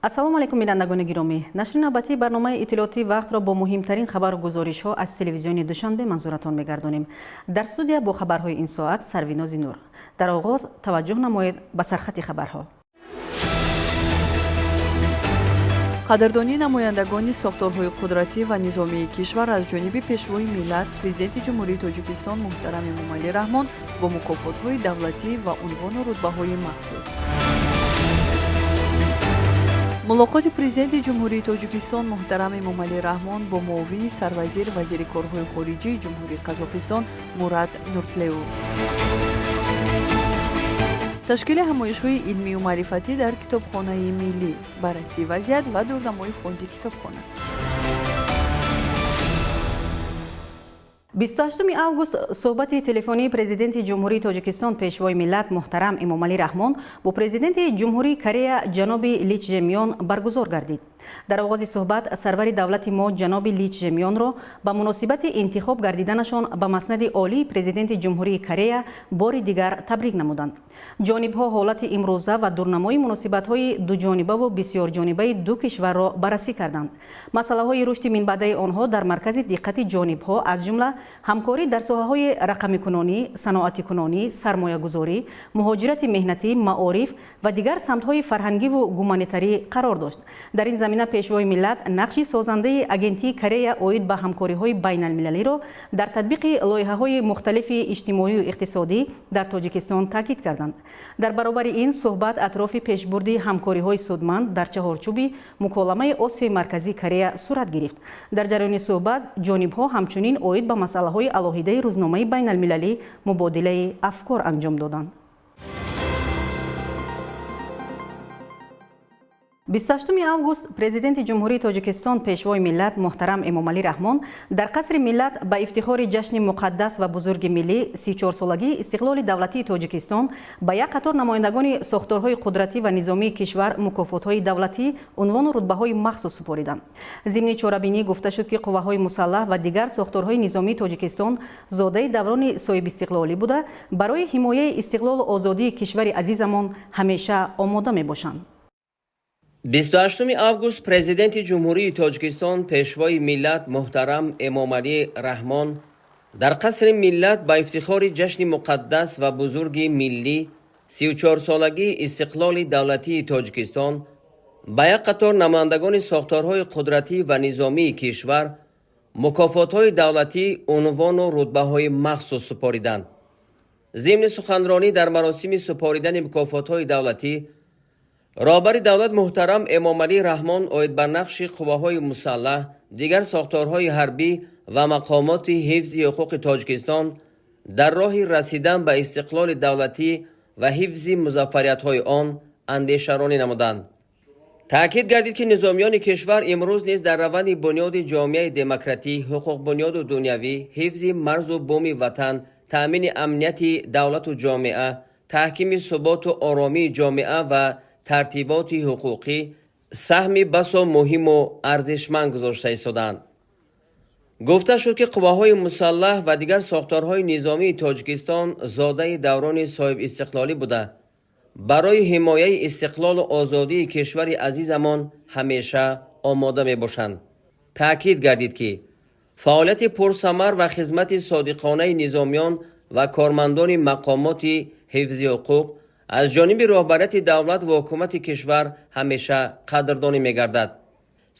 Ассалому алайкум, бинандагони гиромӣ. Нашри навбатии барномаи иттилоотии «Вақтро» бо муҳимтарин хабару гузоришҳо аз телевизиони Душанбе манзуратон мегардонем. Дар студия бо хабарҳои ин соат Сарвинози Нур. Дар оғоз таваҷҷӯҳ намоед ба сархати хабарҳо. Қадрдонии намояндагони сохторҳои қудратӣ ва низомии кишвар аз ҷониби Пешвои миллат, Президенти Ҷумҳурии Тоҷикистон муҳтарам Эмомалӣ Раҳмон бо мукофотҳои давлатӣ ва унвону рутбаҳои махсус. Мулоқоти Президенти Ҷумҳурии Тоҷикистон муҳтарам Эмомалӣ Раҳмон бо муовини сарвазир, вазири корҳои хориҷии Ҷумҳурии Қазоқистон Мурат Нуртлеу. Ташкили ҳамоишҳои илмию маърифатӣ дар Китобхонаи миллӣ, баррасии вазъият ва дурнамои фонди китобхона. 28 август суҳбати телефонии Президенти Ҷумҳурии Тоҷикистон, Пешвои миллат муҳтарам Эмомалӣ Раҳмон бо Президенти Ҷумҳурии Корея ҷаноби Ли Чжемён баргузор гардид. Дар оғози суҳбат сарвари давлати мо ҷаноби Ли Чжемёнро ба муносибати интихоб гардиданашон ба маснади олии Президенти Ҷумҳурии Корея бори дигар табрик намуданд. Ҷонибҳо ҳолати имрӯза ва дурнамои муносибатҳои дуҷонибаву бисёрҷонибаи ду кишварро баррасӣ карданд. Масъалаҳои рушди минбаъдаи онҳо дар маркази диққати ҷонибҳо, аз ҷумла ҳамкорӣ дар соҳаҳои рақамикунонӣ, саноатикунонӣ, сармоягузорӣ, муҳоҷирати меҳнатӣ, маориф ва дигар самтҳои фарҳангиву гуманитарӣ қарор дошт. Дар ин замина Пешвои миллат нақши созандаи Агентии Корея оид ба ҳамкориҳои байналмилалиро дар татбиқи лоиҳаҳои мухталифи иҷтимоию иқтисодӣ дар Тоҷикистон таъкид карданд. Дар баробари ин суҳбат атрофи пешбурди ҳамкориҳои судманд дар чаҳорчӯби муколамаи Осиёи Марказӣ Корея сурат гирифт. Дар ҷараёни суҳбат ҷонибҳо ҳамчунин оид ба масъалаҳои алоҳидаи рӯзномаи байналмилалӣ мубодилаи афкор анҷом доданд. 28 август Президенти Ҷумҳурии Тоҷикистон, Пешвои миллат муҳтарам Эмомалӣ Раҳмон дар Қасри миллат ба ифтихори ҷашни муқаддас ва бузурги миллӣ, 34-солагии истиқлоли давлатии Тоҷикистон, ба як қатор намояндагони сохторҳои қудратӣ ва низомии кишвар мукофотҳои давлатӣ, унвону рутбаҳои махсус супориданд. Зимни чорабинӣ гуфта шуд, ки қувваҳои мусаллаҳ ва дигар сохторҳои низомии Тоҷикистон зодаи даврони соҳибистиқлолӣ буда, барои ҳимояи истиқлолу озодии кишвари азизамон ҳамеша омода мебошанд. 28 август Президенти Ҷумҳурии Тоҷикистон, Пешвои миллат муҳтарам Эмомалӣ Раҳмон дар Қасри миллат ба ифтихори ҷашни муқаддас ва бузурги миллӣ, 34-солагии истиқлоли давлатии Тоҷикистон, ба як қатор намояндагони сохторҳои қудратӣ ва низомии кишвар мукофотҳои давлатӣ, унвону рутбаҳои махсус супориданд. Зимни суханронӣ дар маросими супоридани мукофотҳои давлатӣ роҳбари давлат муҳтарам Эмомалӣ Раҳмон оид ба нақши қувваҳои мусаллаҳ, дигар сохторҳои ҳарбӣ ва мақомоти ҳифзи ҳуқуқи Тоҷикистон дар роҳи расидан ба истиқлоли давлатӣ ва ҳифзи музаффариятҳои он андешаронӣ намуданд. Таъкид гардид, ки низомиёни кишвар имрӯз низ дар раванди бунёди ҷомеаи демократӣ, ҳуқуқбунёду дунявӣ, ҳифзи марзу буми ватан, таъмини амнияти давлату ҷомеа, таҳкими суботу оромии ҷомеа ва тартиботи ҳуқуқӣ саҳми басо муҳиму арзишманд гузошта истодаанд. Гуфта шуд, ки қувваҳои мусаллаҳ ва дигар сохторҳои низомии Тоҷикистон зодаи даврони соҳибистиқлолӣ буда, барои ҳимояи истиқлолу озодии кишвари азизамон ҳамеша омода мебошанд. Таъкид гардид, ки фаъолияти пурсамар ва хизмати содиқонаи низомиён ва кормандони мақомоти ҳифзи ҳуқуқ аз ҷониби роҳбарияти давлат ва ҳукумати кишвар ҳамеша қадрдонӣ мегардад.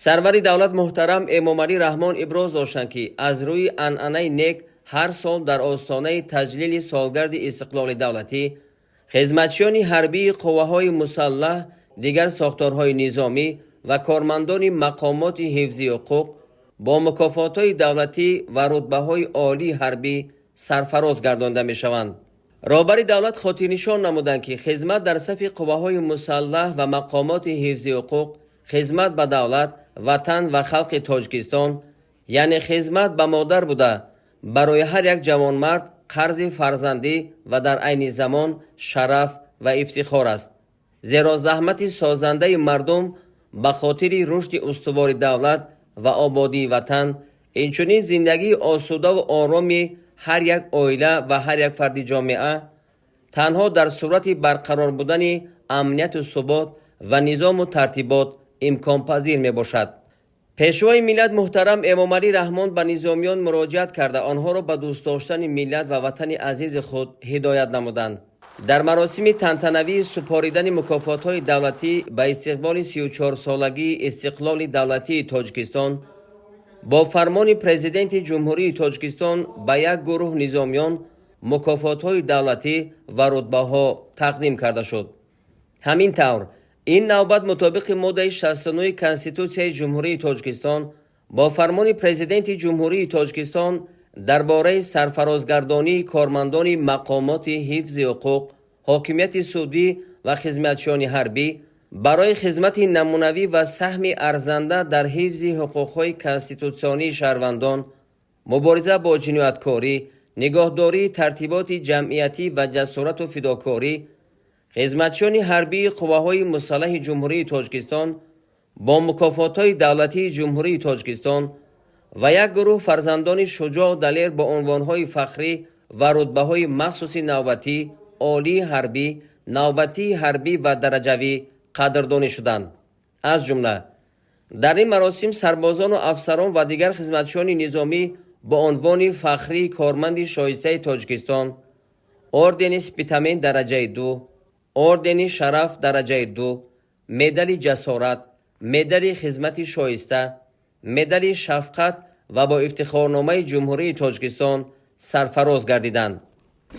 Сарвари давлат муҳтарам Эмомалӣ Раҳмон иброз доштанд, ки аз рӯи анъанаи нек ҳар сол дар остонаи таҷлили солгарди истиқлоли давлатӣ хизматчиёни ҳарбии қувваҳои мусаллаҳ, дигар сохторҳои низомӣ ва кормандони мақомоти ҳифзи ҳуқуқ бо мукофотҳои давлатӣ ва рутбаҳои олии ҳарбӣ сарфароз гардонда мешаванд. Роҳбари давлат хотирнишон намуданд, ки хизмат дар сафи қувваҳои мусаллаҳ ва мақомоти ҳифзи ҳуқуқ хизмат ба давлат, ватан ва халқи Тоҷикистон, яъне хизмат ба модар буда, барои ҳар як ҷавонмард қарзи фарзандӣ ва дар айни замон шараф ва ифтихор аст, зеро заҳмати созандаи мардум ба хотири рушди устувори давлат ва ободии ватан, инчунин зиндагии осудаву ороми ҳар як оила ва ҳар як фарди ҷомеа танҳо дар сурати барқарор будани амнияту субот ва низому тартибот Имконпазир мебошад. Пешвои миллат муҳтарам Эмомалӣ Раҳмон ба низомиён муроҷиат карда, онҳоро ба дӯст доштани миллат ва ватани азизи худ ҳидоят намуданд. Дар маросими тантанавии супоридани мукофотҳои давлатӣ ба истиқболи 34-солагии истиқлоли давлатии Тоҷикистон бо фармони Президенти Ҷумҳурии Тоҷикистон ба як гурӯҳ низомиён мукофотҳои давлатӣ ва рутбаҳо тақдим карда шуд. Ҳамин тавр, ин навбат мутобиқи моддаи 69 Конститутсияи Ҷумҳурии Тоҷикистон бо фармони Президенти Ҷумҳурии Тоҷикистон дар бораи сарфарозгардонии кормандони мақомоти ҳифзи ҳуқуқ, ҳокимияти судӣ ва хизматчиёни ҳарбӣ барои хизмати намунавӣ ва саҳми арзанда дар ҳифзи ҳуқуқҳои конститутсионии шаҳрвандон, мубориза бо ҷинояткорӣ, нигоҳдории тартиботи ҷамъиятӣ ва ҷасорату фидокорӣ хизматчиёни ҳарбии қувваҳои мусаллаҳи Ҷумҳурии Тоҷикистон бо мукофотҳои давлатии Ҷумҳурии Тоҷикистон ва як гурӯҳ фарзандони шуҷоъ далер бо унвонҳои фахрӣ ва рутбаҳои махсуси навбатӣ, олии ҳарбӣ, навбатии ҳарбӣ ва дараҷавӣ қадрдонӣ шуданд. Аз ҷумла дар ин маросим сарбозону афсарон ва дигар хизматчиёни низомӣ бо унвони фахрии корманди шоистаи Тоҷикистон, ордени Спитамен дараҷаи ду, ордени Шараф дараҷаи ду, медали Ҷасорат, медали Хизмати шоиста, медали Шафқат ва бо ифтихорномаи Ҷумҳурии Тоҷикистон сарфароз гардиданд.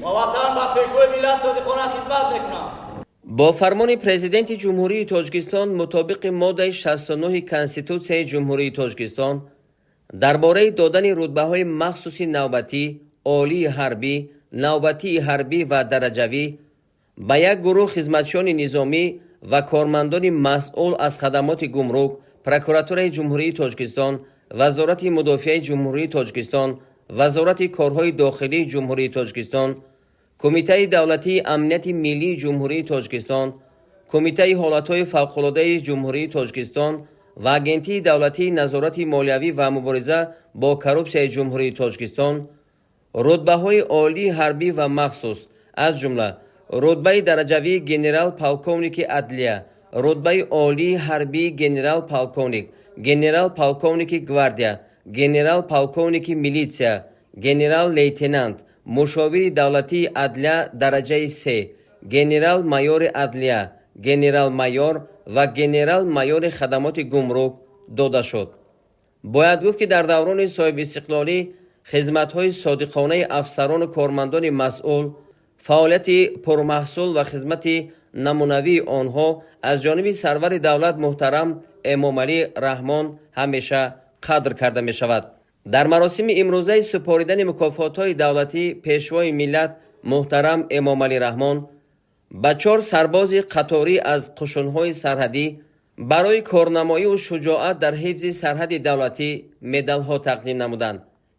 Ба ватан, ба Пешвои миллат содиқона хизмат мекунам. Бо фармони Президенти Ҷумҳурии Тоҷикистон мутобиқи моддаи 69 Конститутсияи Ҷумҳурии Тоҷикистон дар бораи додани рутбаҳои махсуси навбатӣ, олии ҳарбӣ, навбатии ҳарбӣ ва дараҷавӣ ба як гурӯҳ хизматчиёни низомӣ ва кормандони масъул аз хадамоти гумрук, Прокуратураи Ҷумҳурии Тоҷикистон, Вазорати мудофиаи Ҷумҳурии Тоҷикистон, Вазорати корҳои дохилии Ҷумҳурии Тоҷикистон, Кумитаи давлатии амнияти миллии Ҷумҳурии Тоҷикистон, Кумитаи ҳолатҳои фавқулодаи Ҷумҳурии Тоҷикистон ва Агентии давлатии назорати молиявӣ ва мубориза бо коррупсияи Ҷумҳурии Тоҷикистон рутбаҳои олии ҳарбӣ ва махсус, аз ҷумла рутбаи дараҷавии генерал-полковники адлия, рутбаи олии ҳарбии генерал-полковник, генерал-полковники гвардия, генерал-полковники милитсия, генерал-лейтенант, мушовири давлатии адлия дараҷаи се, генерал-майори адлия, генерал-майор ва генерал-майори хадамоти гумрук дода шуд. Бояд гуфт, ки дар даврони соҳибистиқлолӣ хизматҳои содиқонаи афсарону кормандони масъул, фаъолияти пурмаҳсул ва хизмати намунавии онҳо аз ҷониби сарвари давлат муҳтарам Эмомалӣ Раҳмон ҳамеша қадр карда мешавад. Дар маросими имрӯзаи супоридани мукофотҳои давлатӣ Пешвои миллат муҳтарам Эмомалӣ Раҳмон ба чор сарбози қаторӣ аз қушунҳои сарҳадӣ барои корнамоиву шуҷоат дар ҳифзи сарҳади давлатӣ медалҳо тақдим намуданд.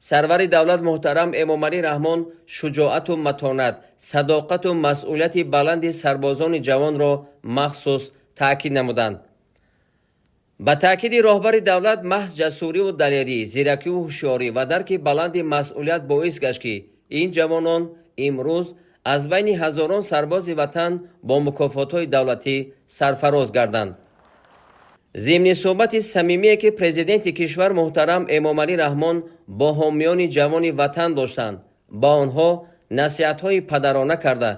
Сарвари давлат муҳтарам Эмомалӣ Раҳмон шуҷоату матонат, садоқату масъулияти баланди сарбозони ҷавонро махсус таъкид намуданд. Ба таъкиди роҳбари давлат, маҳз ҷасуриву далерӣ, зиракиву ҳушёрӣ ва дарки баланди масъулият боис гашт, ки ин ҷавонон имрӯз аз байни ҳазорон сарбози ватан бо мукофотҳои давлатӣ сарфароз гарданд. Зимни суҳбати самимие, ки Президенти кишвар муҳтарам Эмомалӣ Раҳмон бо ҳомиёни ҷавони ватан доштанд, ба онҳо насиҳатҳои падарона карда,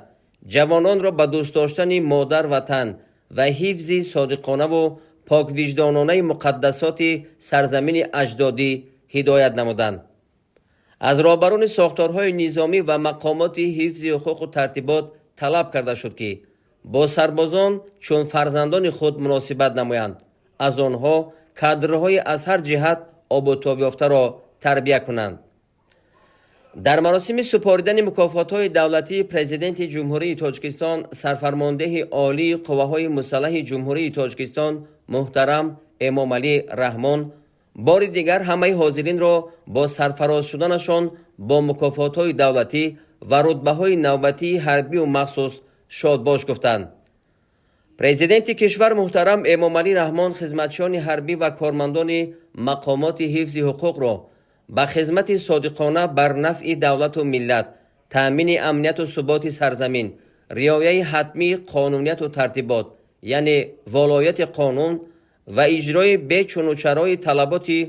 ҷавононро ба дӯст доштани модар ватан ва ҳифзи содиқонаву поквиҷдононаи муқаддасоти сарзамини аҷдодӣ ҳидоят намуданд. Аз роҳбарони сохторҳои низомӣ ва мақомоти ҳифзи ҳуқуқу тартибот талаб карда шуд, ки бо сарбозон чун фарзандони худ муносибат намоянд, аз онҳо кадрҳои аз ҳар ҷиҳат обутобёфтаро тарбия кунанд. Дар маросими супоридани мукофотҳои давлатии Президенти Ҷумҳурии Тоҷикистон, Сарфармондеҳи Олии Қувваҳои Мусаллаҳи Ҷумҳурии Тоҷикистон муҳтарам Эмомалӣ Раҳмон бори дигар ҳамаи ҳозиринро бо сарфароз шуданашон бо мукофотҳои давлатӣ ва рутбаҳои навбатии ҳарбию махсус шодбош гуфтанд. Президенти кишвар муҳтарам Эмомалӣ Раҳмон хизматчиёни ҳарбӣ ва кормандони мақомоти ҳифзи ҳуқуқро ба хизмати содиқона бар нафъи давлату миллат, таъмини амнияту суботи сарзамин, риояи ҳатмии қонунияту тартибот, яъне волояти қонун. ва иҷрои бечунучарои талаботи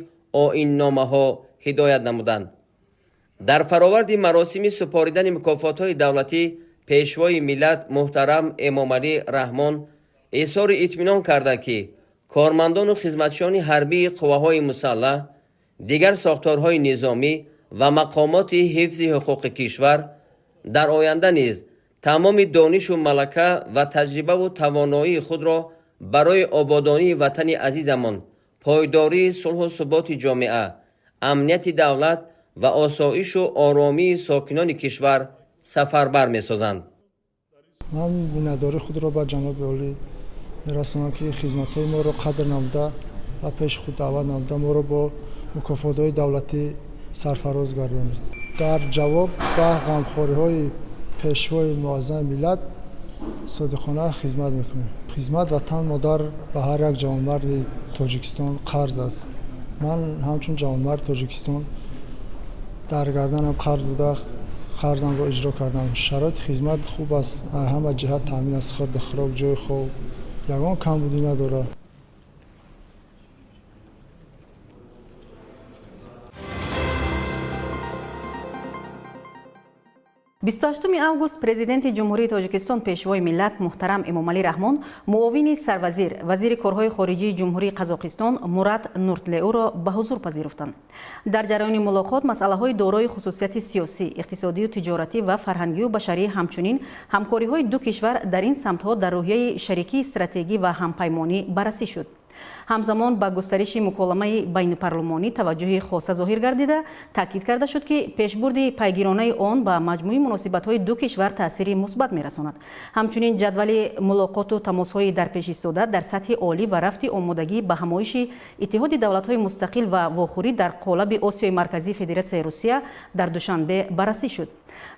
оинномаҳо ҳидоят намуданд. Дар фароварди маросими супоридани мукофотҳои давлатӣ Пешвои миллат муҳтарам Эмомалӣ Раҳмон изҳори итминон карданд, ки кормандону хизматчиёни ҳарбии қувваҳои мусаллаҳ, дигар сохторҳои низомӣ ва мақомоти ҳифзи ҳуқуқи кишвар дар оянда низ тамоми донишу малака ва таҷрибаву тавоноии худро барои ободонии ватани азизамон, пойдории сулҳу суботи ҷомеа, амнияти давлат ва осоишу оромии сокинони кишвар сафарбар месозанд. Ман миннатдории худро ба ҷаноби олӣ мерасонам, ки хизматҳои моро қадр намуда, ба пеши худ даъват намуда, моро бо мукофотҳои давлатӣ сарфароз гардонид. Дар ҷавоб ба ғамхориҳои Пешвои муаззами миллат содиқона хизмат мекунем. Хизмат ватан модар ба ҳар як ҷавонмарди Тоҷикистон қарз аст. Ман ҳамчун ҷавонмарди Тоҷикистон дар гарданам қарз буда, қарзамро иҷро кардам. Шароити хизмат хуб аст, ҳама ҷиҳат таъмин аст, хӯрду хӯрок, ҷои хоб, ягон камбудӣ надорад. 28 август Президенти Ҷумҳурии Тоҷикистон, Пешвои миллат муҳтарам Эмомалӣ Раҳмон муовини сарвазир, вазири корҳои хориҷии Ҷумҳурии Қазоқистон Мурат Нуртлеуро ба ҳузур пазируфтанд. Дар ҷараёни мулоқот масъалаҳои дорои хусусияти сиёсӣ, иқтисодию тиҷоратӣ ва фарҳангию башарӣ, ҳамчунин ҳамкориҳои ду кишвар дар ин самтҳо дар рӯҳияи шарикии стратегӣ ва ҳампаймонӣ баррасӣ шуд. Ҳамзамон ба густариши муколамаи байнипарлумонӣ таваҷҷӯҳи хоса зоҳир гардида, таъкид карда шуд, ки пешбурди пайгиронаи он ба маҷмӯи муносибатҳои ду кишвар таъсири мусбат мерасонад. Ҳамчунин ҷадвали мулоқоту тамосҳои дар пеш истода дар сатҳи олӣ ва рафти омодагӣ ба ҳамоиши Иттиҳоди давлатҳои мустақил ва вохӯрӣ дар қолаби Осиёи Марказии Федератсияи Русия дар Душанбе баррасӣ шуд.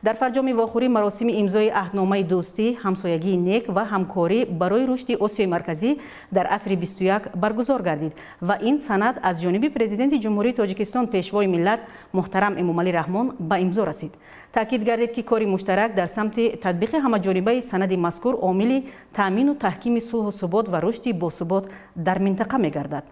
Дар фарҷоми вохӯрӣ маросими имзои аҳдномаи дӯстӣ, ҳамсоягии нек ва ҳамкорӣ барои рушди Осиёи Марказӣ дар асри 21 баргузор гардид ва ин санад аз ҷониби Президенти Ҷумҳурии Тоҷикистон, Пешвои миллат муҳтарам Эмомалӣ Раҳмон ба имзо расид. Таъкид гардид, ки кори муштарак дар самти татбиқи ҳамаҷонибаи санади мазкур омили таъмину таҳкими сулҳу субот ва рушди босубот дар минтақа мегардад.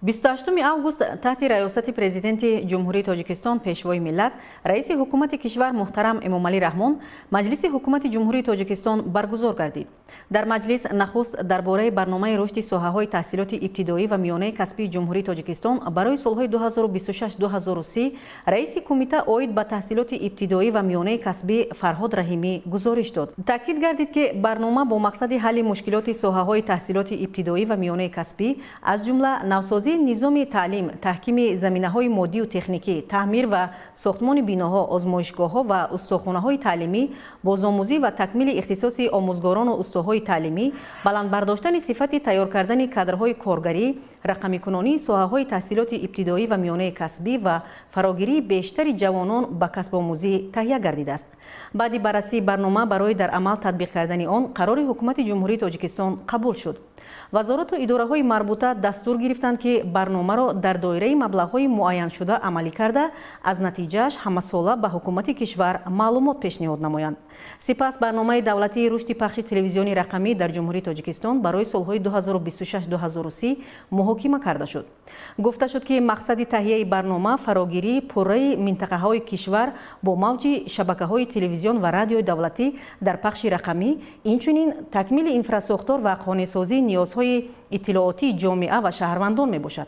28 август таҳти раёсати Президенти Ҷумҳурии Тоҷикистон, Пешвои миллат, Раиси ҳукумати кишвар муҳтарам Эмомалӣ Раҳмон Маҷлиси ҳукумати Ҷумҳурии Тоҷикистон баргузор гардид. Дар маҷлис нахуст дар бораи барномаи рушди соҳаҳои таҳсилоти ибтидоӣ ва миёнаи касбии Ҷумҳурии Тоҷикистон барои солҳои 2026-2030 раиси кумита оид ба таҳсилоти ибтидоӣ ва миёнаи касбӣ Фарҳод Раҳимӣ гузориш дод. Таъкид гардид, ки барнома бо мақсади ҳалли мушкилоти соҳаҳои таҳсилоти ибтидоӣ ва миёнаи касбӣ, аз ҷумла навсозии низоми таълим, таҳкими заминаҳои моддию техникӣ, таъмир ва сохтмони биноҳо, озмоишгоҳҳо ва устохонаҳои таълимӣ, бозомӯзӣ ва такмили ихтисоси омӯзгорону устоҳои таълимӣ, баланд бардоштани сифати тайёр кардани кадрҳои коргарӣ, рақамикунонии соҳаҳои таҳсилоти ибтидоӣ ва миёнаи касбӣ ва фарогирии бештари ҷавонон ба касбомӯзӣ таҳия гардидааст. Баъди баррасии барнома барои дар амал татбиқ кардани он қарори Ҳукумати Ҷумҳурии Тоҷикистон қабул шуд. Вазорату идораҳои марбута дастур гирифтанд, ки барномаро дар доираи маблағҳои муайяншуда амалӣ карда, аз натиҷааш ҳамасола ба ҳукумати кишвар маълумот пешниҳод намоянд. Сипас барномаи давлатии рушди пахши телевизиони рақамӣ дар Ҷумҳурии Тоҷикистон барои солҳои 2026-2030 муҳокима карда шуд. Гуфта шуд, ки мақсади таҳияи барнома фарогирии пурраи минтақаҳои кишвар бо мавҷи шабакаҳои телевизион ва радиои давлатӣ дар пахши рақамӣ, инчунин такмили инфрасохтор ва қонеъсозии ниёзҳои иттилоотии ҷомеа ва шаҳрвандон мебошад.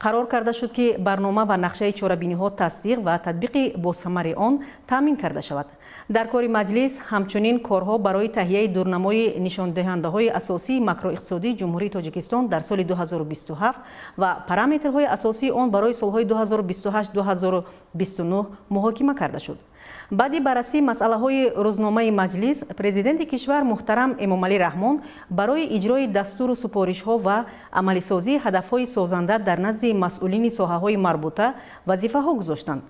Қарор карда шуд, ки барнома ва нақшаи чорабиниҳо тасдиқ ва татбиқи босамари он таъмин карда шавад. Дар кори маҷлис ҳамчунин корҳо барои таҳияи дурнамои нишондиҳандаҳои асосии макроиқтисодии Ҷумҳурии Тоҷикистон дар соли 2027 ва параметрҳои асосии он барои солҳои 2028-2029 муҳокима карда шуд. Баъди баррасии масъалаҳои рӯзномаи маҷлис Президенти кишвар муҳтарам Эмомалӣ Раҳмон барои иҷрои дастуру супоришҳо ва амалисозии ҳадафҳои созанда дар назди масъулини соҳаҳои марбута вазифаҳо гузоштанд.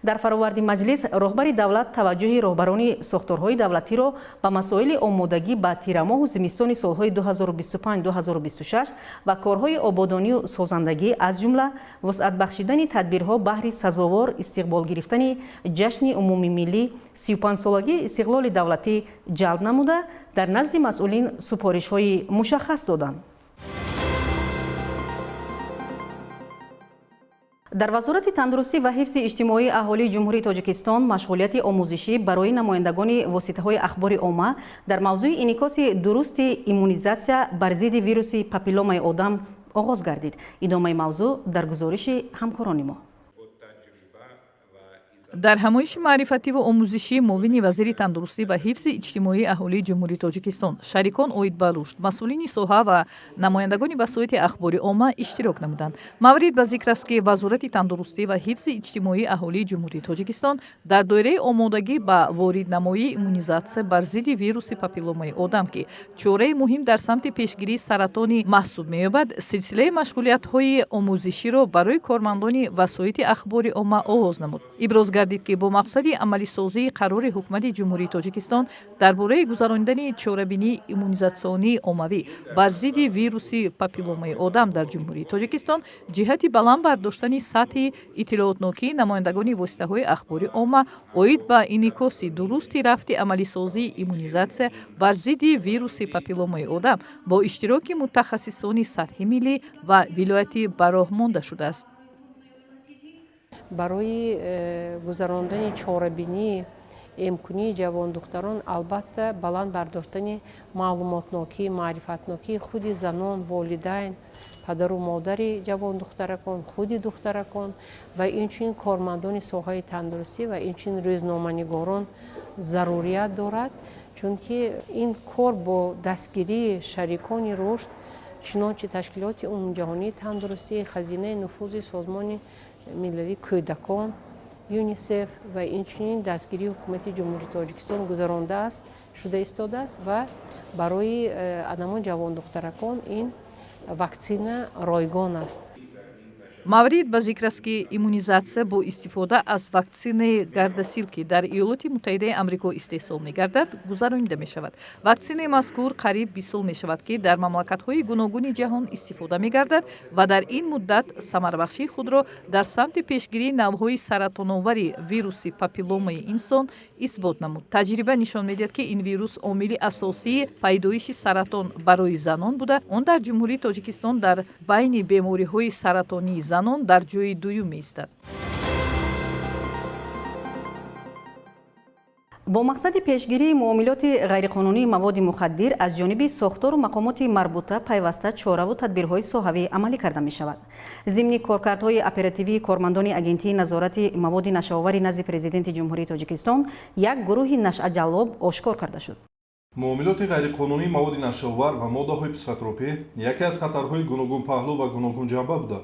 Дар фароварди маҷлис роҳбари давлат таваҷҷӯҳи роҳбарони сохторҳои давлатиро ба масоили омодагӣ ба тирамоҳу зимистони солҳои 2025-2026 ва корҳои ободонию созандагӣ, аз ҷумла вусъат бахшидани тадбирҳо баҳри сазовор истиқбол гирифтани ҷашни умумимиллӣ, 35-солагии истиқлоли давлатӣ ҷалб намуда, Дар назди масъулин супоришҳои мушаххас доданд. Дар Вазорати тандурустӣ ва ҳифзи иҷтимоии аҳолии Ҷумҳурии Тоҷикистон машғулияти омӯзишӣ барои намояндагони воситаҳои ахбори омма дар мавзӯи инъикоси дурусти иммунизатсия бар зидди вируси папилломаи одам оғоз гардид. Идомаи мавзӯъ дар гузориши ҳамкорони мо. Дар ҳамоиши маърифативу омӯзишӣ муовини вазири тандурустӣ ва ҳифзи иҷтимоии аҳолии Ҷумҳурии Тоҷикистон, шарикон оид ба рушд, масъулини соҳа ва намояндагони васоити ахбори омма иштирок намуданд. Маврид ба зикр аст, ки Вазорати тандурустӣ ва ҳифзи иҷтимоии аҳолии Ҷумҳурии Тоҷикистон дар доираи омодагӣ ба вориднамоии иммунизатсия бар зидди вируси папилломаи одам, ки чораи муҳим дар самти пешгирии саратони маҳсуб меёбад, силсилаи машғулиятҳои омӯзиширо барои кормандони васоити ахбори омма оғоз намуд. Иброз гардид, ки бо мақсади амалисозии қарори Ҳукумати Ҷумҳурии Тоҷикистон дар бораи гузаронидани чорабинии иммунизатсионии оммавӣ бар зидди вируси папилломаи одам дар Ҷумҳурии Тоҷикистон, ҷиҳати баланд бардоштани сатҳи иттилоотнокии намояндагони воситаҳои ахбори омма оид ба инъикоси дурусти рафти амалисозии иммунизатсия бар зидди вируси папилломаи одам бо иштироки мутахассисони сатҳи миллӣ ва вилоятӣ ба роҳ монда шудааст. Барои гузарондани чорабинии эмкунии ҷавондухтарон, албатта, баланд бардоштани маълумотнокӣ, маърифатнокии худи занон, волидайн, падару модари ҷавондухтаракон, худи духтаракон ва инчунин кормандони соҳаи тандурустӣ ва инчунин рӯзноманигорон зарурият дорад, чунки ин кор бо дастгирии шарикони рушд, чунончи Ташкилоти умумиҷаҳонии тандурустӣ, Хазинаи нуфузи Созмони миллалии кӯдакон, ЮНИСЕФ ва инчунин дастгирии Ҳукумати Ҷумҳурии Тоҷикистон гузарондааст, шуда истодааст ва барои анамон ҷавондухтаракон ин ваксина ройгон аст. Маврид ба зикр аст, ки иммунизатсия бо истифода аз ваксинаи Гардасил, ки дар Иёлоти Муттаҳидаи Амрико истеҳсол мегардад, гузаронида мешавад. Ваксинаи мазкур қариб 20 сол мешавад, ки дар мамлакатҳои гуногуни ҷаҳон истифода мегардад ва дар ин муддат самарабахшии худро дар самти пешгирии навъҳои саратоновари вируси папилломаи инсон исбот намуд. Таҷриба нишон медиҳад, ки ин вирус омили асосии пайдоиши саратон барои занон буда, он дар Ҷумҳурии Тоҷикистон дар байни бемориҳои саратонии занон дар ҷои дуюм меистад. Бо мақсади пешгирии муомилоти ғайриқонунии маводи мухаддир аз ҷониби сохтору мақомоти марбута пайваста чораву тадбирҳои соҳавӣ амалӣ карда мешавад. Зимни коркардҳои оперативии кормандони Агентии назорати маводи нашъаовари назди Президенти Ҷумҳурии Тоҷикистон як гурӯҳи нашъаҷаллоб ошкор карда шуд. Муомилоти ғайриқонунии маводи нашъаовар ва моддаҳои психотропӣ яке аз хатарҳои гуногунпаҳлӯ ва гуногунҷанба буда,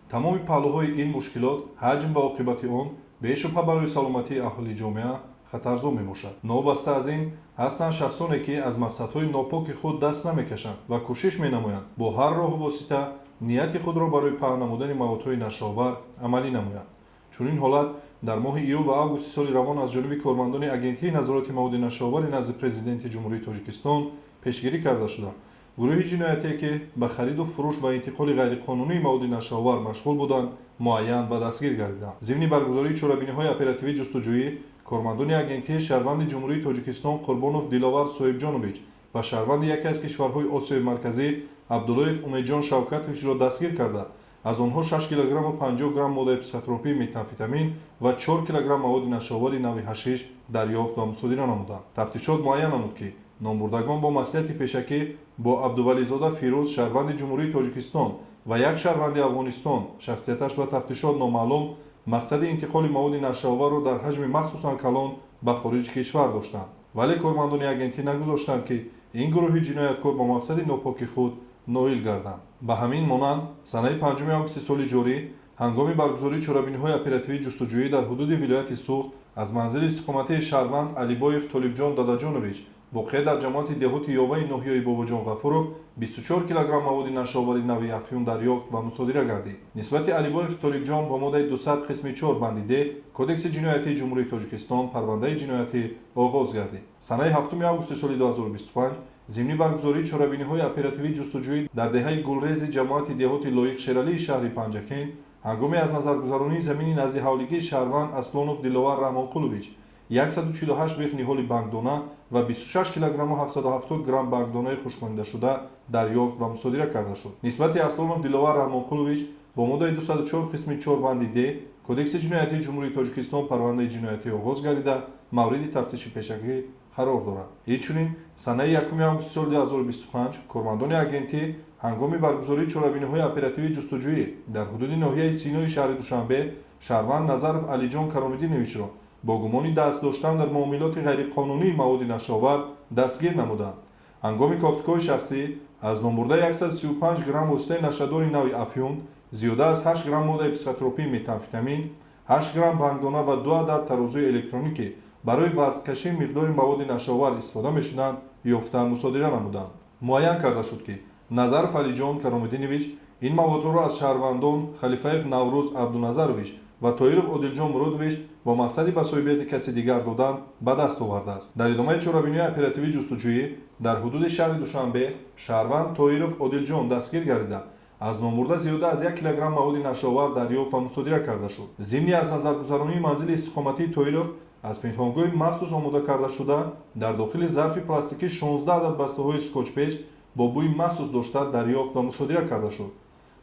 тамоми паҳлӯҳои ин мушкилот, ҳаҷм ва оқибати он бешубҳа барои саломатии аҳолии ҷомеа хатарзо мебошад. Новобаста аз ин, ҳастанд шахсоне, ки аз мақсадҳои нопоки худ даст намекашанд ва кӯшиш менамоянд бо ҳар роҳу восита нияти худро барои паҳн намудани маводҳои нашъаовар амалӣ намоянд. Чунин ҳолат дар моҳи июл ва августи соли равон аз ҷониби кормандони Агентии назорати маводи нашъаовари назди Президенти Ҷумҳурии Тоҷикистон пешгирӣ карда шуда, гурӯҳи ҷиноятие, ки ба хариду фурӯш ва интиқоли ғайриқонунии маводи нашъаовар машғул буданд, муайян ва дастгир гардиданд. Зимни баргузории чорабиниҳои оперативӣ ҷустуҷӯӣ кормандони агентӣ шаҳрванди Ҷумҳурии Тоҷикистон Қурбонов Диловар Соҳибҷонович ва шаҳрванди яке аз кишварҳои Осиёи Марказӣ Абдуллоев Умедҷон Шавкатовичро дастгир карда, аз онҳо 6 килограмму 50 грамм моддаи психотропии метамфетамин ва 4 килограмм маводи нашъаовари нави ҳашиш дарёфт ва мусодира намуданд. Тафтишот муайян намуд, ки номбурдагон бо маслиҳати пешакӣ бо Абдувализода Фирӯз, шаҳрванди Ҷумҳурии Тоҷикистон, ва як шаҳрванди Афғонистон, шахсияташ ба тафтишот номаълум, мақсади интиқоли маводи нашъаоварро дар ҳаҷми махсусан калон ба хориҷи кишвар доштанд, вале кормандони агентӣ нагузоштанд, ки ин гурӯҳи ҷинояткор ба мақсади нопоки худ ноил гарданд. Ба ҳамин монанд, санаи 5 августи соли ҷорӣ ҳангоми баргузории чорабиниҳои оперативии ҷустуҷӯӣ дар ҳудуди вилояти Суғд аз манзили истиқоматии шаҳрванд Алибоев Толибҷон Дадаҷонович, воқеа дар ҷамоати деҳоти Ёваи ноҳияи Бобоҷон Ғафуров, 24 килограмм маводи нашъаовари нави афюн дарёфт ва мусодира гардид. Нисбати Алибоев Толибҷон бо моддаи 200 қисми 4 банди д Кодекси ҷиноятии Ҷумҳурии Тоҷикистон парвандаи ҷиноятӣ оғоз гардид. Санаи 7 августи соли 2025 зимни баргузории чорабиниҳои оперативии ҷустуҷӯӣ дар деҳаи Гулрези ҷамоати деҳоти Лоиқ Шералии шаҳри Панҷакент, ҳангоми аз назаргузаронии замини назди ҳавлигии шаҳрванд Аслонов Диловар Раҳмонқулович, 148 бех ниҳоли бангдона ва 26 килограмму 770 грамм бангдонаи хушконидашуда дарёфт ва мусодира карда шуд. Нисбати Аслонов Диловар Раҳмонқулович бо моддаи 204 қисми 4 банди д Кодекси ҷиноятии Ҷумҳурии Тоҷикистон парвандаи ҷиноятӣ оғоз гардида, мавриди тафтиши пешакӣ қарор дорад. Инчунин, санаи 1 августи соли 2025 кормандони агентӣ ҳангоми баргузории чорабиниҳои оперативии ҷустуҷӯӣ дар ҳудуди ноҳияи Синои шаҳри Душанбе шаҳрванд Назаров Алиҷон Каромиддиновичро бо гумони даст доштан дар муомилоти ғайриқонунии маводи нашъаовар дастгир намуданд. Ҳангоми кофтукови шахсӣ аз номбурда 135 грамм воситаи нашъадори нави афюн, зиёда аз 8 грамм моддаи психотропии метамфетамин, 8 грамм бангдона ва ду адад тарозуи электронӣ, ки барои вазнкашии миқдори маводи нашъаовар истифода мешуданд, ёфта мусодира намуданд. Муайян карда шуд, ки Назаров Алиҷон Каромиддинович ин маводҳоро аз шаҳрвандон Халифаев Наврӯз Абдуназарович ва Тоиров Одилҷон Муродович бо мақсади ба соҳибияти каси дигар додан ба даст овардааст. Дар идомаи чорабиниҳои оперативӣ ҷустуҷӯӣ дар ҳудуди шаҳри Душанбе шаҳрванд Тоиров Одилҷон дастгир гардида, аз номбурда зиёда аз 1 килограмм маводи нашъаовар дарёфт ва мусодира карда шуд. Зимни аз назаргузаронии манзили истиқоматии Тоиров аз пинҳонгоҳи махсус омода карда шуда дар дохили зарфи пластикӣ 16 адад бастаҳои скотчпеч бо бӯи махсус дошта дарёфт ва мусодира карда шуд.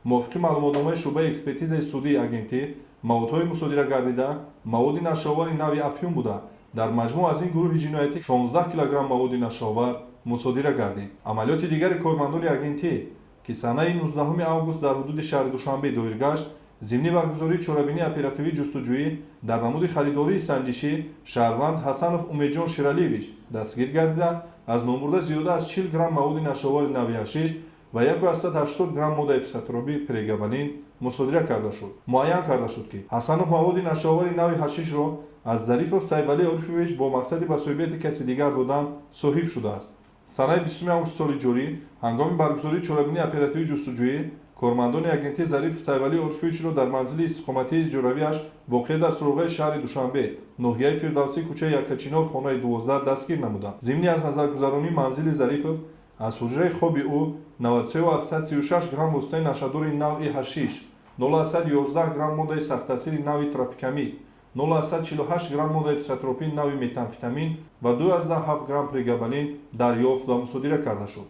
Мувофиқи маълумотномаи шӯъбаи экспертизаи судии агентӣ, маводҳои мусодира гардида маводи нашъаовари нави афюн буда, дар маҷмӯъ аз ин гурӯҳи ҷиноятӣ 16 килограмм маводи нашъаовар мусодира гардид. Амалиёти дигари кормандони агентӣ, ки санаи 19 август дар ҳудуди шаҳри Душанбе доир гашт, зимни баргузории чорабинии оперативии ҷустуҷӯӣ дар намуди харидории санҷишӣ шаҳрванд Ҳасанов Умедҷон Ширалиевич дастгир гардида, аз номбурда зиёда аз 40 грамм маводи нашъаовари нави ҳашиш ва 1,80 грамм моддаи психотропи прегабалин мусодира карда шуд. Муайян карда шуд, ки Ҳасанов маводи нашъаовари нави ҳашишро аз Зарифов Сайфалӣ Орифович бо мақсади ба соҳибияти каси дигар додан соҳиб шудааст. Санаи 20 август соли ҷорӣ ҳангоми баргузории чорабинии оперативии ҷустуҷӯӣ кормандони агентӣ Зариф Сайфалӣ Орифовичро дар манзили истиқоматии иҷоравиаш, воқеъ дар суроғаи шаҳри Душанбе, ноҳияи Фирдавсӣ, кӯчаи Яккачинор, хонаи 12 дастгир намуданд. Зимни аз назаргузаронии манзили Зарифов аз ҳуҷраи хоби ӯ 93,36 грамм воситаи нашъадори навъи ҳашиш, 0,11 грамм моддаи сахттаъсири нави тропикамид, 0,48 грамм моддаи психотропи нави метамфетамин ва 2,7 грамм прегабалин дарёфт ва мусодира карда шуд.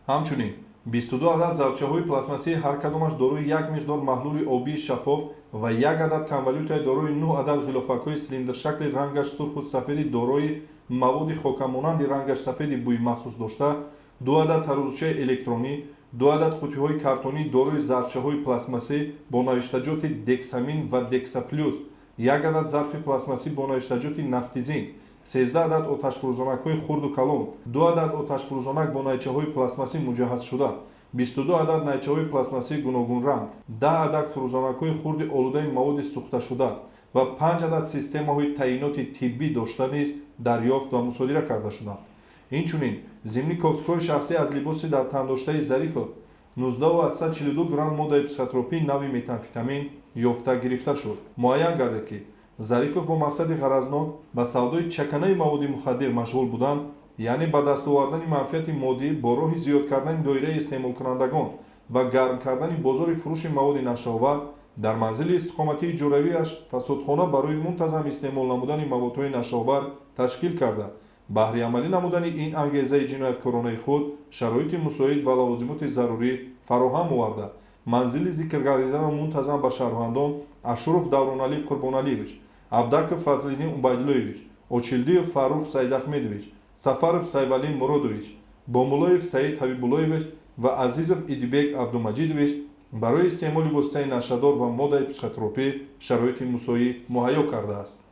Ҳамчунин, 22 адад зарфчаҳои пластмассии, ҳар кадомаш дорои як миқдор маҳлули обии шаффоф, ва як адад конвалютаи дорои 9 адад ғилофакҳои силиндршакли рангаш сурху сафеди дорои маводи хокамонанди рангаш сафеди бӯи махсус дошта, ду адад тарозучаи электронӣ, ду адад қуттиҳои картонӣ дорои зарфчаҳои пластмассӣ бо навиштаҷоти «Дексамин» ва «Дексаплюс», як адад зарфи пластмассӣ бо навиштаҷоти «Нафтизин», 13 адад оташфурӯзонакҳои хурду калон, ду адад оташфурӯзонак бо найчаҳои пластмассӣ муҷаҳҳазшуда, 22 адад найчаҳои пластмассии гуногунранг, 10 адад фурӯзонакҳои хурди олудаи маводи сӯхташуда ва панҷ адад системаҳои таъиноти тиббӣ дошта низ дарёфт ва мусодира карда шуданд. Инчунин, зимни кофтукови шахсӣ аз либоси дар тан доштаи Зарифов 19,42 грамм моддаи психотропии нави метамфетамин ёфта гирифта шуд. Муайян гардид, ки Зарифов бо мақсади ғаразнок ба савдои чаканаи маводи мухаддир машғул будан, яъне ба даст овардани манфиати моддӣ бо роҳи зиёд кардани доираи истеъмолкунандагон ва гарм кардани бозори фурӯши маводи нашъаовар, дар манзили истиқоматии иҷоравиаш фасодхона барои мунтазам истеъмол намудани маводҳои нашъаовар ташкил карда, баҳри амалӣ намудани ин ангезаи ҷинояткоронаи худ шароити мусоид ва лавозимоти зарурӣ фароҳам оварда, манзили зикргардидаро мунтазам ба шаҳрвандон Ашуров Давроналӣ Қурбоналиевич, Абдаков Фазлиддин Убайдуллоевич, Очилдиев Фаррух Саидахмедович, Сафаров Сайвалӣ Муродович, Бомуллоев Саид Ҳабибуллоевич ва Азизов Идибек Абдумаҷидович барои истеъмоли воситаи нашъадор ва моддаи психотропӣ шароити мусоид муҳайё кардааст.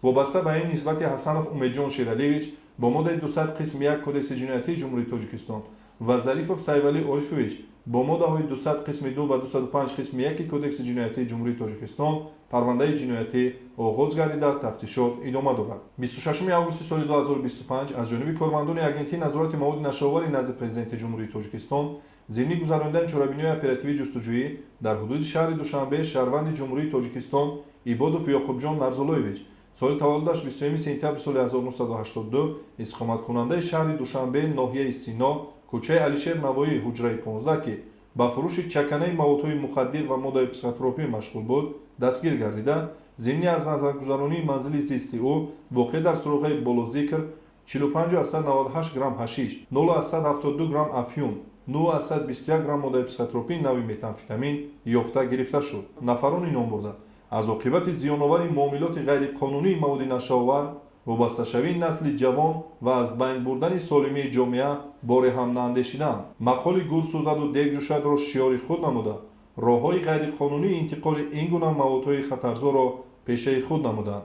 Вобаста ба ин, нисбати Ҳасанов Умедҷон Шералиевич бо моддаи 200 қисми 1 Кодекси ҷиноятии Ҷумҳурии Тоҷикистон ва Зарифов Сайвалӣ Орифович бо моддаҳои 200 қисми 2 ва 205 қисми 1 Кодекси ҷиноятии Ҷумҳурии Тоҷикистон парвандаи ҷиноятӣ оғоз гардида, тафтишот идома дорад. 26 августи соли 2025 аз ҷониби кормандони Агентии назорати маводи нашъаовари назди Президенти Ҷумҳурии Тоҷикистон зимни гузаронидани чорабиниҳои оперативии ҷустуҷӯӣ дар ҳудуди шаҳри Душанбе шаҳрванди Ҷумҳурии Тоҷикистон Ибодов Ёқубҷон Нарзуллоевич, соли таваллудаш 21 сентябри соли 1982, истиқоматкунандаи шаҳри Душанбе, ноҳияи Сино, кӯчаи Алишер Навоӣ, ҳуҷраи 15, ки Ба фурӯши чаканаи маводҳои мухаддир ва моддаи психотропӣ машғул буд, дастгир гардида, зимни аз назаргузаронии манзили зисти ӯ, воқеъ дар суроғаи болозикр, 45,98 грамм ҳашиш, 0,72 грамм афюн, 9,21 грамм моддаи психотропии нави метамфетамин ёфта гирифта шуд. Нафарони номбурда аз оқибати зиёновари муомилоти ғайриқонунии маводи нашаовар, вобасташавии насли ҷавон ва аз байн бурдани солимии ҷомеа боре ҳам наандешидаанд. Мақоли гур сӯзаду дег ҷӯшадро шиёри худ намуда, роҳҳои ғайриқонунии интиқоли ин гуна маводҳои хатарзоро пешаи худ намуданд,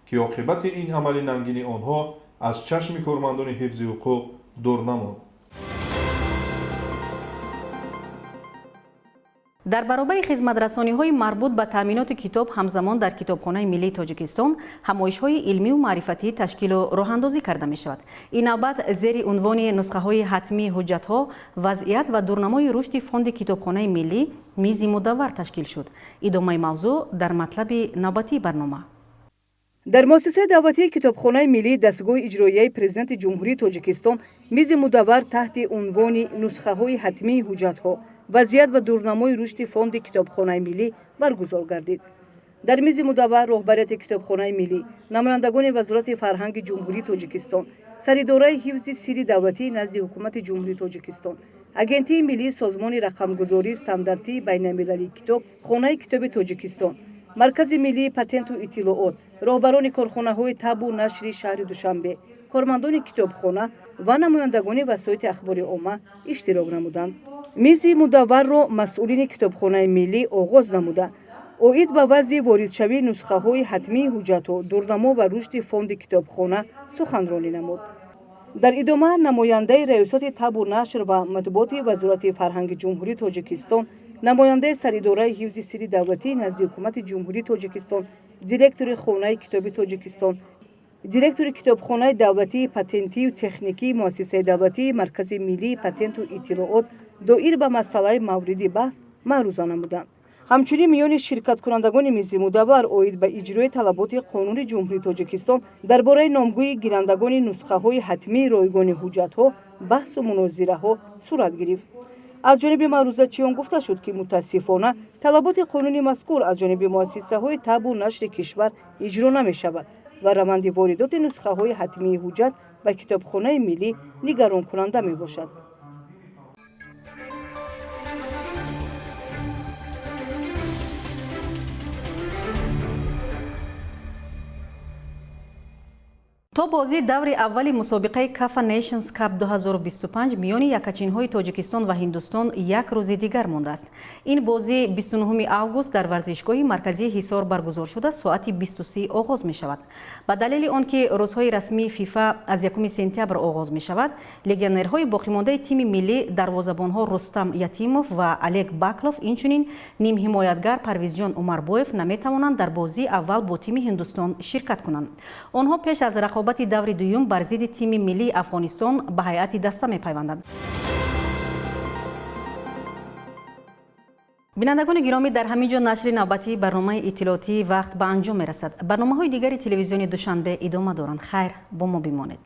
ки оқибати ин амали нангини онҳо аз чашми кормандони ҳифзи ҳуқуқ дур намонд. Дар баробари хизматрасониҳои марбут ба таъминоти китоб, ҳамзамон дар Китобхонаи миллии Тоҷикистон ҳамоишҳои илмию маърифатӣ ташкилу роҳандозӣ карда мешавад. Ин навбат зери унвони нусхаҳои ҳатмии ҳуҷҷатҳо, вазъият ва дурнамои рушди фонди Китобхонаи миллӣ мизи мудаввар ташкил шуд. Идомаи мавзӯъ дар матлаби навбатии барнома. Дар муассисаи давлатии Китобхонаи миллии дастгоҳи иҷроияи Президенти Ҷумҳурии Тоҷикистон мизи мудаввар таҳти унвони нусхаҳои ҳатмии ҳуҷҷатҳо, вазъият ва дурнамои рушди фонди Китобхонаи миллӣ баргузор гардид. Дар мизи мудаввар роҳбарияти Китобхонаи миллӣ, намояндагони Вазорати фарҳанги Ҷумҳурии Тоҷикистон, Саридораи ҳифзи сирри давлатии назди Ҳукумати Ҷумҳурии Тоҷикистон, Агентии миллии созмони рақамгузории стандартии байналмилалии китоб, Хонаи китоби Тоҷикистон, Маркази миллии патенту иттилоот, роҳбарони корхонаҳои табу нашри шаҳри Душанбе, кормандони китобхона ва намояндагони васоити ахбори омма иштирок намуданд. Мизи мудавварро масъулини Китобхонаи миллӣ оғоз намуда, оид ба вазъи воридшавии нусхаҳои ҳатмии ҳуҷҷатҳо, дурнамо ва рушди фонди китобхона суханронӣ намуд. Дар идома намояндаи Раёсати табу нашр ва матбуоти Вазорати фарҳанги Ҷумҳурии Тоҷикистон, намояндаи Саридораи ҳифзи сирри давлатии назди Ҳукумати Ҷумҳурии Тоҷикистон, директори Хонаи китоби Тоҷикистон, директори Китобхонаи давлатии патентию техникии муассисаи давлатии Маркази миллии патенту иттилоот доир ба масъалаи мавриди баҳс маъруза намуданд. Ҳамчунин миёни ширкаткунандагони мизи мудаввар оид ба иҷрои талаботи Қонуни Ҷумҳурии Тоҷикистон дар бораи номгӯи гирандагони нусхаҳои ҳатмии ройгони ҳуҷҷатҳо баҳсу мунозираҳо сурат гирифт. Аз ҷониби маърузачиён гуфта шуд, ки мутаассифона талаботи қонуни мазкур аз ҷониби муассисаҳои табу нашри кишвар иҷро намешавад ва раванди воридоти нусхаҳои ҳатмии ҳуҷҷат ба Китобхонаи миллӣ нигаронкунанда мебошад. То бозии даври аввали мусобиқаи Кафа Nations Cup 2025 миёни якачинҳои Тоҷикистон ва Ҳиндустон як рӯзи дигар мондааст. Ин бозӣ 29 август дар варзишгоҳи марказии Ҳисор баргузор шуда, соати 23 оғоз мешавад. Ба далели он ки рӯзҳои расмии ФИФА аз 1 сентябр оғоз мешавад, легионерҳои боқимондаи тими миллӣ, дарвозабонҳо Рустам Ятимов ва Олег Баклов, инчунин нимҳимоятгар Парвизҷон Умарбоев наметавонанд дар бозии аввал бо тими Ҳиндустон ширкат кунанд. Онҳо пеш аз рақобати даври дуюм бар зидди тими миллии Афғонистон ба ҳайати даста мепайванданд. Бинандагони гиромӣ, дар ҳамин ҷо нашри навбатии барномаи иттилоотии «Вақт» ба анҷом мерасад. Барномаҳои дигари телевизиони Душанбе идома доранд. Хайр, бо мо бимонед.